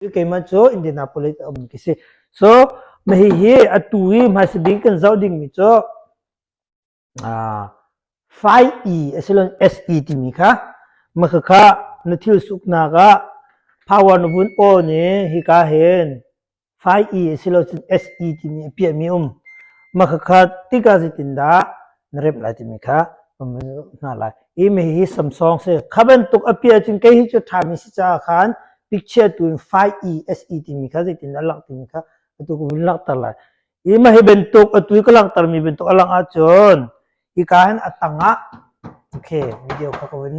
Keimah cu Indianapolis a um ti si. So mah hihi atu i hmaisa bik kan zoh dingmi cu 5E asilon SE timi kha mah khakha na thil suknak ah power na vun on i hika hin 5E asilocun SE timi a piahmi um. Mah khakha tikah zeitindah na remh lai timi kha kan vun zoh hna lai. Hi mi hi Samsung si. Kha bantuk a piah cun kei hi cu ṭhami si caah khan picture tu in 5E SE timi kha zeitindah a langh timi kha atu ka vun langhter lai. Hi mah hi bantuk atu i ka langhtermi bantuk a langh ahcun hika hin a tangah okay video kha ka vun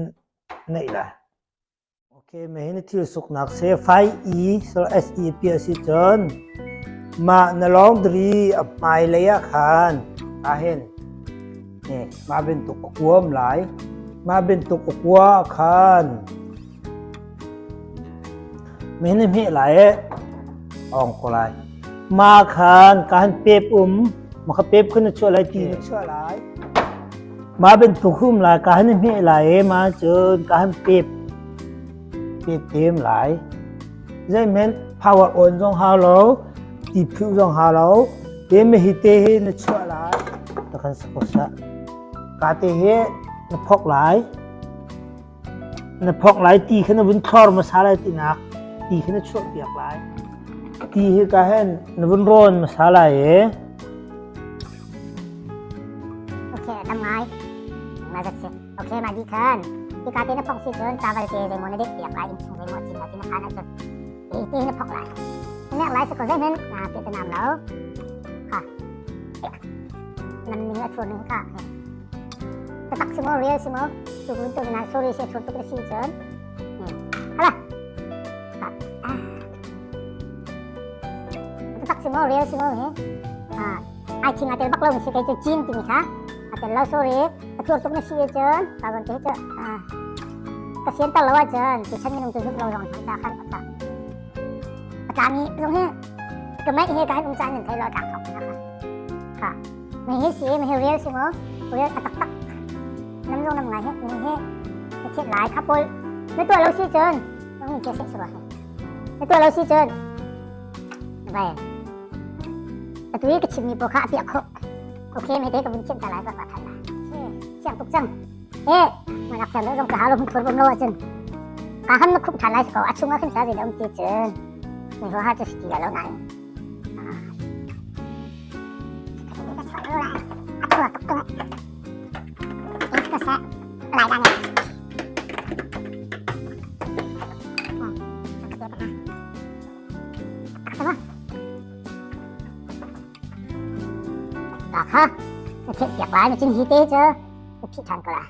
neih lai. Okay, mei na thil suknak se 5E SE pi a si cun mah na laundry a hmailei ah khan ahhin eh mah bantuk a kuam lai mah bantuk a kua ah khan mei na hmeh lai eh ong ko lai ma khan ka han pep um ma kha pep khan na chuah lai ti na chuah lai Mah bantuk hum lai ka han hmeh lai i ma cun ka han pep pep tem lai. Zeihmanh power on zong hau lo, ti phuh zong hau lo. Te me hi te hi na chuah lai. Ta kan sa sa. Ka te hi na phok lai. Na phok lai ti kha na vun thlor hmasa lai tinak ti kha na chuah piak lai. Ti hi ka hen na vun rawn hmasa lai i Okay, tam ngai. Ma zat si. Okay, ma di khan. Ti ka te na phok si cun travel te zeimaw na dek piak lai in chung zeimaw cin la ti na khan ahcun ti ti na phok lai. Nek lai si ko zeihmen na pe te nam lo. Ha. Nam ning a thur ning kha. Tatak si maw real si maw tu kun tu na sorry si thur tuk na si cun. Hala. Tatak si maw real si maw he. Ai thing a tel bak lo mi si kei cu cin timi kha a tel lo sorry a thur tuk na si cun ka zon te cu ka sian tar lo ahcun tu chan minung cu zumh lo zong hmang ta khan a a tlami zong hi ka mei he ka han um caan nan thei lo tlak thok na kha kha mei hi si mei hi real si maw real a taktak nam zong nam ngai he mei hi na thiat lai kha pawl na tuah lo si cun nang ke se suwa he na tuah lo si cun vai atu i ka chimmi pawl kha a piah khawh okay mei te ka vun thiam ta lai ka than la siang tuk cang e manak thiam zong ka halo hun thur bom lo ahcun ka han na khup than lai ko a chung ah khin sa zei um ti cun mi ho ha chu ski la lo nai Kha na theih piak lai na cin hi te cu na phih ṭhan ko la.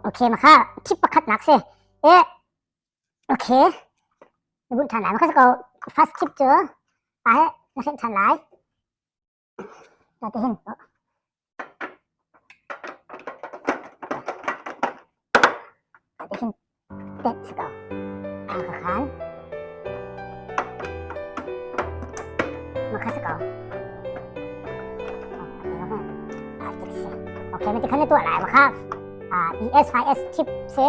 Okay ma kha thip pakhat nak si. E okay na bunh ṭhan lai ma kha ko first tip cu a he na hrenh ṭhan lai. Ta te hin. Ta te hin tet si ko. A ka khan. Ma kha si ko. Okay, ma ti khan na tuah lai ma kha. ES5S tip si.